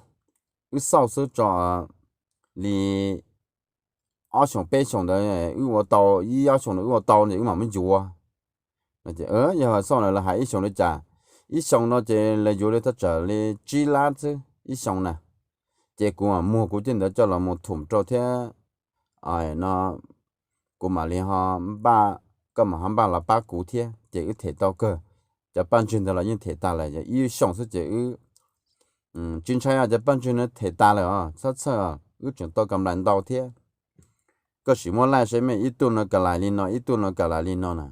wb xauj xwb tso li ob xyoos peb xyoos ntawd wb ua tau, ib ob xyoos ntawd wb ua tau ces wb mam muab yuav. Yog xauj na lawv hais ib xyoos li cas? Ib xyoos no ces lawv yuav li thaj tsam li tsib lab xwb ib xyoos na. Ces kuv mam muag kuv tej ntawd coj los mus thum rau thiab no kuv mam li ho npaj, koj mam ho npaj los pab kuv thiab ces wb them tau kawg. Cov paj ntsig ntawd los yeej them tas lawm, yog ib xyoos xwb ces wb tsis ntshai os, cov paj ntsig no them tas lawm os, txhob txhawj, wb tseem tau kam lais ntau thiab. Koj sim muab laij saib mas ib tug no kam lais li no, ib tug no kam lais li no na,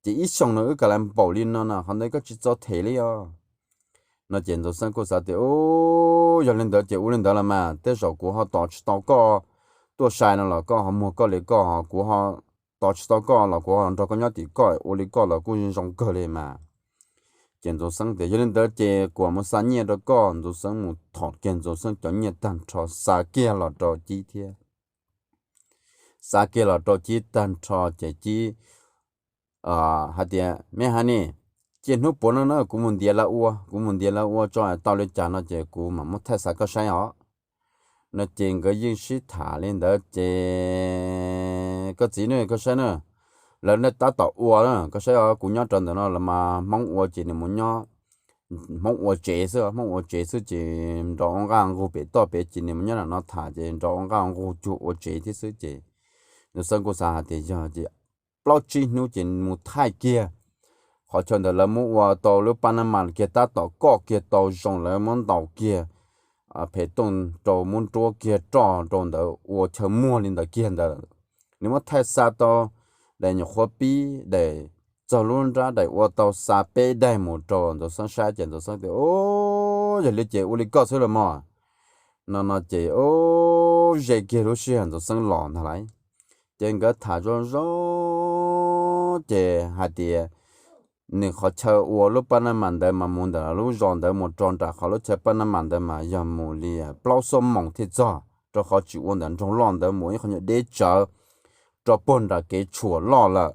ces ib xyoos no wb kam lais npaum li no na, qhov ntawd koj tsis txo them li os no ces Ntxoov Xeeb kuj xav tias, ub, yog li ntawd ces ua li ntawd los mas tej zaum kuv ho tos tsis tau koj tuaj sai no los koj ho muag koj li koj, ho kuv ho tos tsis tau koj los kuv ho nrog koj nyob tim koj ua li koj los kuj zoo kawg li mas. Ces Ntxoov Xeeb tias, yog li ntawd ces kuv mus xa nyiaj rau koj. Ntxoov Xeeb mus thom kiag Ntxoov Xeeb cov nyiaj tag nrho xa kiag los rau Cib thiab. Xa kiag los rau Cib tag nrho ces Cib hais tias, me hais ni, cia hnub puav no na kuv mus ntiav lawv ua, kuv mus ntiav lawv ua tso tau li cas no ces kuv mam muab thaij xa koj saib os no ces nkawd yeej sib tham li ntawd ces, koj txiv ne, koj saib na, lawv nej tab tom ua na, koj saib os, kuv nyob rau ntawm no los mas Hmoob ua ces nws mus nyob, Hmoob ua tsev xwb, Hmoob ua tsev xwb ces nrov ua nqaj nqug pem toj pem ces nws mus nyob nram no tham ces nrov ua nqaj nqug cuag ua tsev thiab xwb ces Ntxoov Xeeb kuj xav hais tias yog ces plaub tsib hnub ces mus thaij kiag qhov chaw ntawd lawv muab ua tau lub paj nab mas kiag tab tom koj kiag tau zoo, lawv muab ntaus kiag phem tooj rau, muab nruab kiag roj rau ntawd ua chaw muag li ntawd kiag ntawd. Nws muab thaij xa tau daim nyuam qhuav pib daim txog lub nrab daim ua tau xa peb daim mus rau Ntxoov Xeeb saib ces Ntxoov Xeeb tias, o, yog li ces ua li koj xwb los mas no no ces, o, ze kiag lub sij hawm Ntxoov Xeeb los ntag lauj. Ces nkawd tham zoo zoo ces hais tias nws qhov chaw ua lub paj nab mas ntawd mas mus ntawm lub zos ntawd mus rau nram qhov lub chaw paj nab mas ntawd mas yog mus li plaub xuab moos thiaj txog, rau qhov tsis ua ntawm nroog loj ntawd, mus ib qho nyuag deb tsawv rau puag nram kev tshuam loj lawm.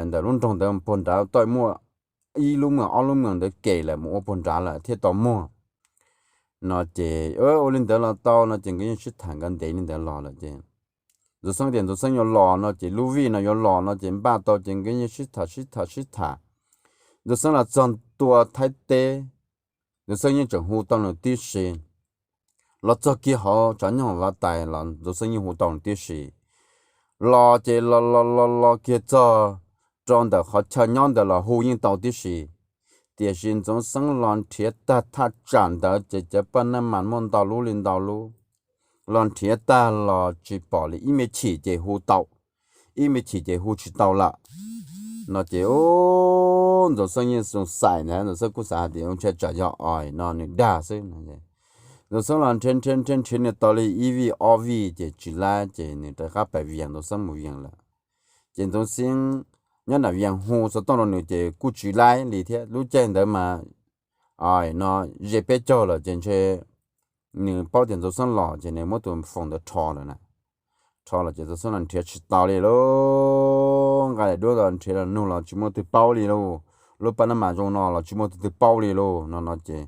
Ntawm lub nroog ntawd puag nrad toj muaj ib lub mweej ob lub mweej ntawd kem lawm, mus ua puag nrad lawm thiaj tau muag no ces, ua li ntawd los tau no ces nkawd yeej sib tham nkawd ntev li ntawd los lawm ces Ntxoov Xeeb tias Ntxoov Xeeb yuav los no ces lub vij no yuav los no ces npaj tau ces nkawd yeej sib tham sib tham sib tham. Ntxoov Xeeb los txog ntua Thaib teb, Ntxoov Xeeb yeej tseem hu tau nws tib si. Los txog kiag hauv tsav nyog Vav Tais los Ntxoov Xeeb yeej hu tau nws tib si. Los ces los los los los kiag txog rau ntawm qhov chaw nyob ntawd los hu yeej tau tib si. Tiam sis Ntxoov Xeeb los nrhiav tag thaj tsam ntawd ces cov paj nab mas muaj ntau lub li ntau lub. Los nrhiav tag los tsis pom li, ib me chim ces hu tau, ib me chim ces hu tsis tau lawm no ces, o, Ntxoov Xeeb yeej xav ntawd, Ntxoov Xeeb kuj xav hais tias ua ntshai tsam yog nws dag xwb no. Ntxoov Xeeb los nrhiav nrhiav nrhiav nrhiav nws tau li ib vij ob vij ces tsis laib ces nws rov qab pais vias, Ntxoov Xeeb mus vias lawm. Ces Ntxoov Xeeb nyob nram vias hu xov tooj rau nws ces kuj tsis laib li thiab. Lub caij ntawd mas no ze peb caug lawm ces ntshe nws paub tias Ntxoov Xeeb los ces nws muab tus foos ntawd rho lawm na. Rho lawm ces Ntxoov Xeeb los nrhiav tsis tau li lauj, nqa daim duab los nrhiav los nug los tsis muaj twg paub li lauj. Lub pab nab mas zoo no los tsis muaj twg paub li lauj no no ces,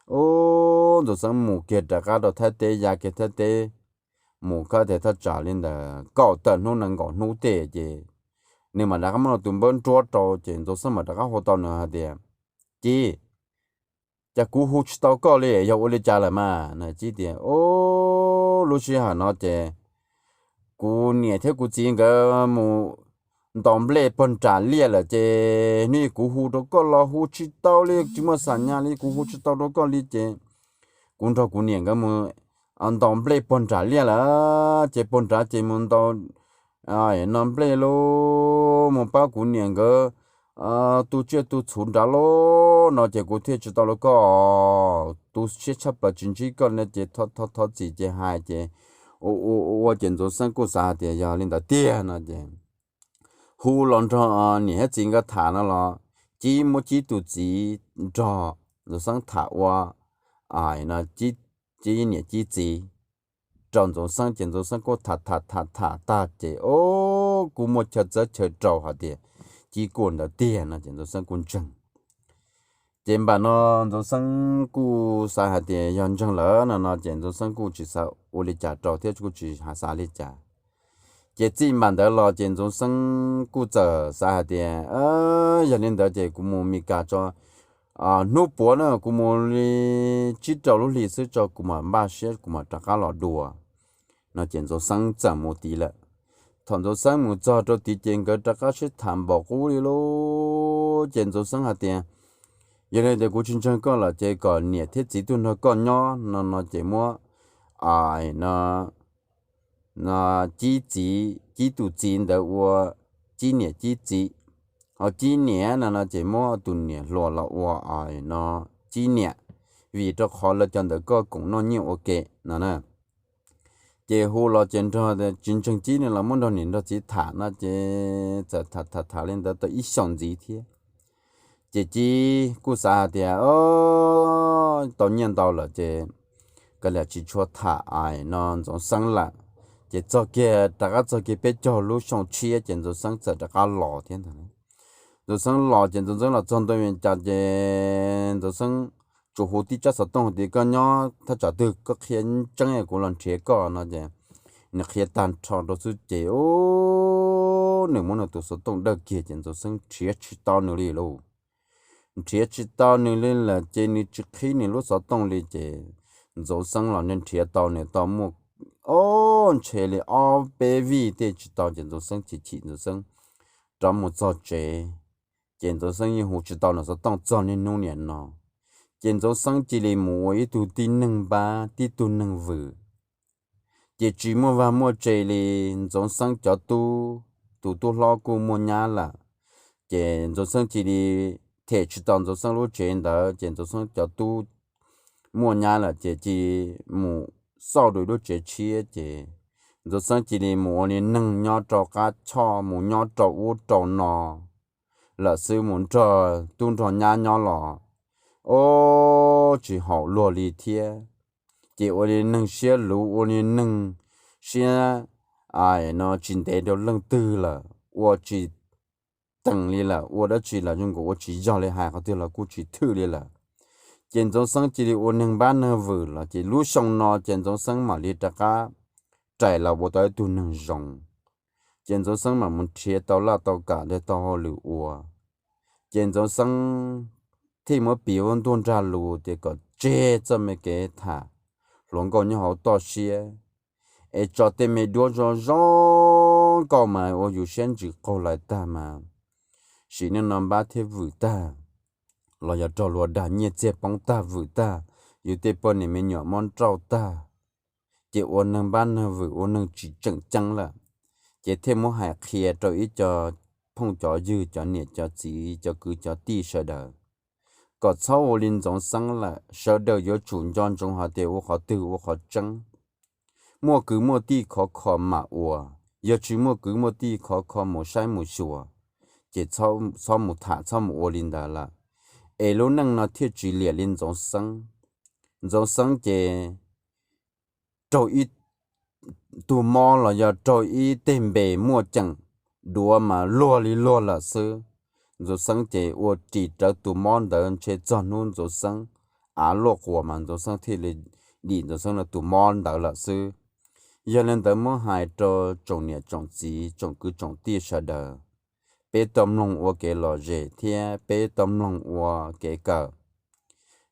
ub, Ntxoov Xeeb mus kiag rov qab rau Thaib teb, ya kiag Thaib teb mus kab tes thaj tsam li ntawd kaum tawm hnub nees nkaum hnub tej ces nws mam rov qab muab tus npawb nruab rau ces Ntxoov Xeeb mam rov qab hu tau nws hais tias, Ci, cas kuv hu tsis tau koj li, yog ua li cas lawm mas? Ci tias, Ub, lub sij hawm no ces kuv niam thiab kuv txiv nkawd mus ntaus nplej pog nram liaj lawm ces hnub kuv hu rau koj los hu tsis tau li, tsis muaj xam nyas li, kuv hu tsis tau rau koj li ces kuv nrog kuv niam nkawd mus ntaus nplej pog nram liaj lawm ces pog nrad ces mus ntaus no nplej lauj, mus pab kuv niam nkawd tu tsiaj tu txhuv nrad lauj no ces kuv thiaj tsis tau rau koj. Tu siab tshaj plaws tsis ntsib koj no ces thov txim ces hais ces ua ua ces Ntxoov Xeeb kuj xav hais tias yog li ntawd tiag no ces hu los nrog niam thiab txiv nkawd tham no los Cib muab Cib tus txiv nrog Ntxoov Xeeb tham ua no Cib niam Cib txiv rau Ntxoov Xeeb ces Ntxoov Xeeb kuj tham tham tham tham tag ces, o, kuj muaj chaw txawb chaw rau hais tias Cib kuj ntawd tiag no ces Ntxoov Xeeb kuj ntseeg. Ces npam no Ntxoov Xeeb kuj xav hais tias yog ntseeg lawm no no ces Ntxoov Xeeb kuj tsis xav ua li cas rau thiab kuj tsis xav li cas. Ces txij npam ntawd los ces Ntxoov Xeeb kuj txawm xav hais tias, yog li ntawd ces kuv mus Mes Kas tso, hnub puav na kuv mus li tsib rau lub hlis xwb tso kuv mam npaj siab kuv mam rov qab los dua no ces Ntxoov Xeeb txawm mus tid lawm. Thaum Ntxoov Xeeb mus txog rau tid ces nkawd rov qab sib tham npaum qub li lauj ces Ntxoov Xeeb hais tias, yog li tias kuv tsis ntseeg koj lawm ces kom niam thiab txiv tuaj nrog koj nyob no no ces muab no Cib txiv, Cib tus txiv ntawd ua Cib niam Cib txiv, ho Cib niam no no ces muab tus niam hluas los ua no Cib niam, vim rau qhov lawv cov ntawd koj koom noj nyiaj ua ke no na. Ces hu los ces nrog tsis ntseeg Cib no los muab nrog niam nrog txiv tham no ces txawm tham tham tham li ntawd tau ib xyoos ntxiv thiab. Ces Cib kuj xav hais tias, o, tau nyiaj ntau lawm ces kav liam tsis tshua tham no Ntxoov Xeeb lawm. Ces txog kiag rov qab txog kiag peb caug lub xyoo tshiab ces Ntxoov Xeeb txawm rov qab los thiab ntag. Ntxoov Xeeb los ces Ntxoov Xeeb los txog ntua Mes Kas ces Ntxoov Xeeb tsuas hu tib tsab xov tooj tias koj nyob thaj tsam twg koj qhia tseeb kuv los nrhiav koj no ces nws qhia tag nrho rau xwb ces, o, nws muab nws tus xov tooj dawj kiag ces Ntxoov Xeeb nrhiav tsis tau nws li lauj. Nrhiav tsis tau nws li lawm ces nws tsis qhib nws lub xov tooj li ces Ntxoov Xeeb los nrhiav tau nws tau muaj, o, ntshe li ob peb vij tej tsis tau ces Ntxoov Xeeb chim chim Ntxoov Xeeb rov mus txog tsev. Ces Ntxoov Xeeb yeej hu tsis tau nws xov tooj txog niaj hnub niam no. Ces Ntxoov Xeeb cia li mus ua ib tug tib neeg npab tib tug neeg vwm. Ces tsis muaj vaj muaj tse li, Ntxoov Xeeb cov tub, tus tub hlob kuj muaj nyab lawm. Ces Ntxoov Xeeb cia li them tsis tau Ntxoov Xeeb lub tsev ntawd ces Ntxoov Xeeb cov tub muaj nyab lawm ces cia li mus xauj dua lub tsev tshiab ces Ntxoov Xeeb cia li mus ua li neeg nyob rau qab choj mus nyob rau ub rau no lawm xwb, mus nrog tub nrog nyab nyob los, o, tsis haum luag li thiab. Ces ua li neeg siab luv, ua li neeg siab no tsis ntev rau leej twg lawm, ua tsis tees li lawm, ua dab tsi los zoo nkaus ua tsis yog li, hais qhov twg los kuj tsis thwj li lawm. Ces Ntxoov Xeeb cia li ua neeg npab neeg vwm los ces lub xyoo no ces Ntxoov Xeeb mam li rov qab rais los ua tau ib tug neeg zoo. Ces Ntxoov Xeeb mam mus nrhiav tau laj tau kam, tau hauj lwm ua. Ces Ntxoov Xeeb thiaj muab piv ua ntuj nrag lus tias kom tseg txoj me kev tham hluas nkauj nyob hauv toj siab, es tso tej me duab zoo zoo nkauj mas ua yus siab ntsws qaug lais tag mas, sim neej no npab thiab vwm tag, los yog raug luag dag nyiaj txiag poob tag vwm tag, yus tej poj niam me nyuam mob nrauj tag, ces ua neeg npab neeg vwm ua neeg tsis tseem ceeb lawm. Ces thiaj muab hais qhia rau ib co phooj cov ywg, cov niam cov txiv, cov kwv cov tij sawv daws, kom txhob ua li Ntxoov Xeeb lawm. Sawv daws yuav tsum nco ntsoov hais tias ua qhov twg ua qhov tseeb. Muaj kwv muaj tij khov kho mam ua, yog tsis muaj kwv muaj tij khov kho mus saib mus xyuas, ces txhob mus tham txhob mus ua li ntawd lawm, es lub neej no thiaj tsis liam li Ntxoov Xeeb. Ntxoov Xeeb ces raug ib tug mob los yog raug ib teg npe muaj ceem duav mas luag li luag lawm xwb. Ntxoov Xeeb ces ua ris rawv tus mob ntawd ntshe txog hnub Ntxoov Xeeb av luaj quas mas Ntxoov Xeeb thiaj li dim Ntxoov Xeeb tus mob ntawd lawm xwb. Yog li ntawd muab hais rau tsoom niam tsoom txiv tsoom kwv tsoom tij sawv daws, peb tau mloog ua kev lom zem thiab peb tau mloog ua kev kawm.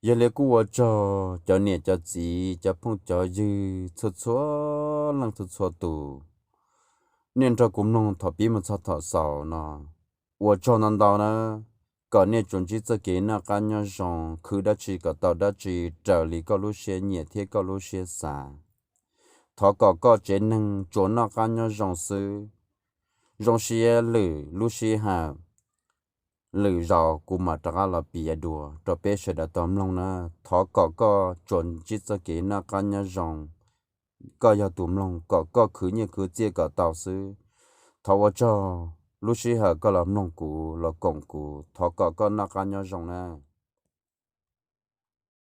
Yog li kuj ua tsaug cov niam cov txiv cov phooj cov ywg txhua txhua leej txhua txhua tus, nej nrog kuv mloog thaum pib mus txog thaum xaus no. Ua tsaug ntau ntau nawb. Kom nej tsuas ntsib txoj kev noj qab nyob zoo, khwv dab tsi kom tau dab tsi raws li koj lub siab nyiam thiab koj lub siab xav. Thov kom koj tsev neeg tsuas noj qab nyob zoo xwb. Zoo siab lwm lub sij hawm, lwm zaus kuv mam rov qab los piav dua rau peb sawv daws tau mloog na. Thov kom koj tsuas ntsib txoj kev noj qab nyob zoo. Koj yog tus mloog, kom koj khwv nyiaj khwv txiaj kom tau xwb. Thov ua tsaug lub sij hawm koj los mloog kuv los koom kuv, thov kom koj noj qab nyob zoo na.